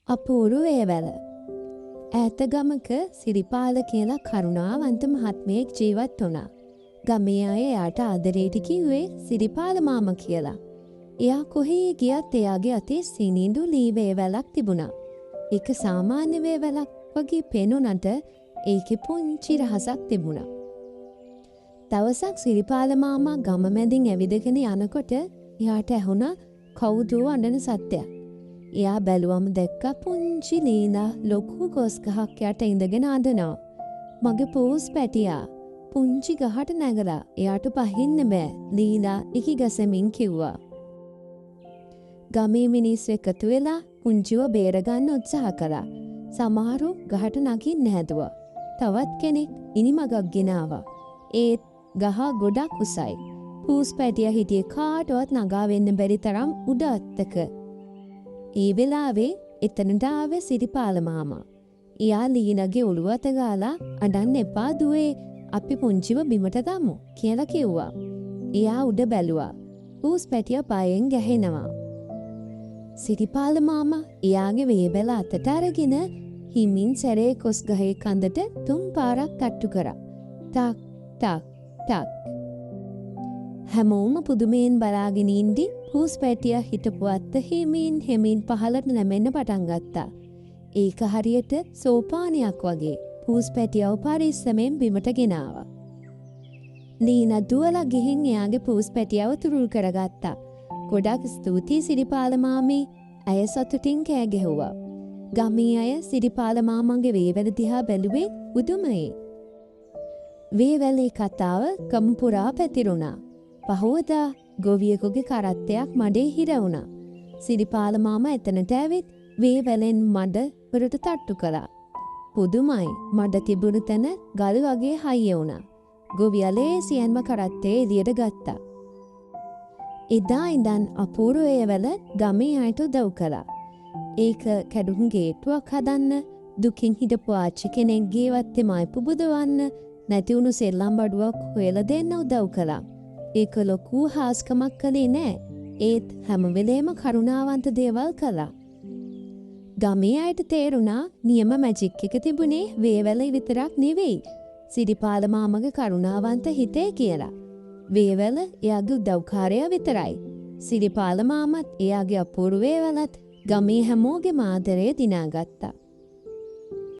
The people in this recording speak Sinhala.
අපූරු වේවැල. ඈත ගමක සිරිපාල කියලා කරුණාවන්ත මහත්මයෙක් ජීවත් වුණා. ගමේ අය එයාට ආදරේට කිව්වේ සිරිපාල මාමා කියලා. එයා කොහේ ගියත් එයාගේ අතේ සිනිඳු ලී වේවැලක් තිබුණා. ඒක සාමාන්‍ය වේවැලක් වගේ පෙනුනට ඒකේ පුංචි රහසක් තිබුණා. දවසක් සිරිපාල මාමා ගම මැදින් ඇවිදගෙන යනකොට එයාට ඇහුණා කවුදෝ අඬන සද්දයක්. එයා බැලුවම දැක්කා පුංචි ලීනා ලොකු කොස් ගහක් යට ඉඳගෙන අඬනවා. මගේ පූස් පැටියා පුංචි ගහට නැගලා එයාට පහින්න බෑ, ලීනා ඉකි ගසමින් කිව්වා. ගමේ මිනිස්සු එකතු වෙලා පුංචිව බේරගන්න උත්සාහ කළා. සමහරු ගහට නගින්න හැදුවා. තවත් කෙනෙක් ඉනිමගක් ගෙනාවා. ඒත් ගහ ගොඩක් උසයි. පූස් පැටියා හිටියේ කාටවත් නගා වෙන්න බැරි තරම් උඩ අත්තක. ඒ වෙලාවේ එතනට ආවේ සිරිපාල මාමා. එයා ලීනගේ ඔළුව අත ගාලා අඬන්න එපා දුවේ, අපි පුංචිව බිමට දාමු කියලා කිව්වා. එයා උඩ බැලුවා. පූස් පැටියා පයෙන් ගැහෙනවා. සිරිපාල මාමා එයාගේ වේබැල අතට අරගෙන හිමින් සැරේ කොස් ගහේ කඳට තුන් පාරක් තට්ටු කරා. ටක් ටක් ටක්. හැමෝම පුදුමයෙන් බලාගෙන ඉඳි පූස් පැටියා හිටපු අත්ත හිමින් හෙමින් පහළට නැමෙන්න පටන් ගත්තා. ඒක හරියට සෝපානයක් වගේ පූස් පැටියව පරිස්සමෙන් බිමට ගෙනාවා. ලීනා දුවලා ගිහින් එයාගේ පූස් පැටියව තුරුල් කරගත්තා. ගොඩක් ස්තුතියි සිරිපාල මාමේ, ඇය සතුටින් කෑ ගැහුවා. ගමේ අය සිරිපාල මාමගේ වේවැල දිහා බැලුවේ පුදුමයෙන්. වේවැලේ කතාව ගම පුරා පැතිරුණා. පහුවදා ගොවියෙකුගේ කරත්තයක් මඩේ හිර වුණා. සිරිපාල මාමා එතනට ඇවිත් වේවැලෙන් මඩ වලට තට්ටු කළා. පුදුමයි, මඩ තිබුණු තැන ගල් වගේ හයිය වුණා. ගොවියා ලේසියෙන්ම කරත්තේ එළියට ගත්තා. එදා ඉඳන් අපූර්ව වේවැල ගමේ අයට උදව් කළා. ඒක කැඩුම් ගේට්ටුවක් හදන්න, දුකින් හිටපු ආච්චි කෙනෙක්ගේ වත්තේ මල් පුබුදවන්න, නැති වුණු සෙල්ලම් බඩුවක් හොයලා දෙන්න උදව් කළා. ඒක ලොකු හාස්කමක් කළේ නෑ. ඒත් හැම වෙලේම කරුණාවන්ත දේවල් කළා. ගමේ අයට තේරුණා නියම මැජික් එක තිබුණේ වේවැල විතරක් නෙවෙයි, සිරිපාල මාමගේ කරුණාවන්ත හිතේ කියලා. වේවැල එයාගේ උදව්කාරයා විතරයි. සිරිපාල මාමත් එයාගේ අපූර්ව වේවැලත් ගමේ හැමෝගේම ආදරය දිනාගත්තා.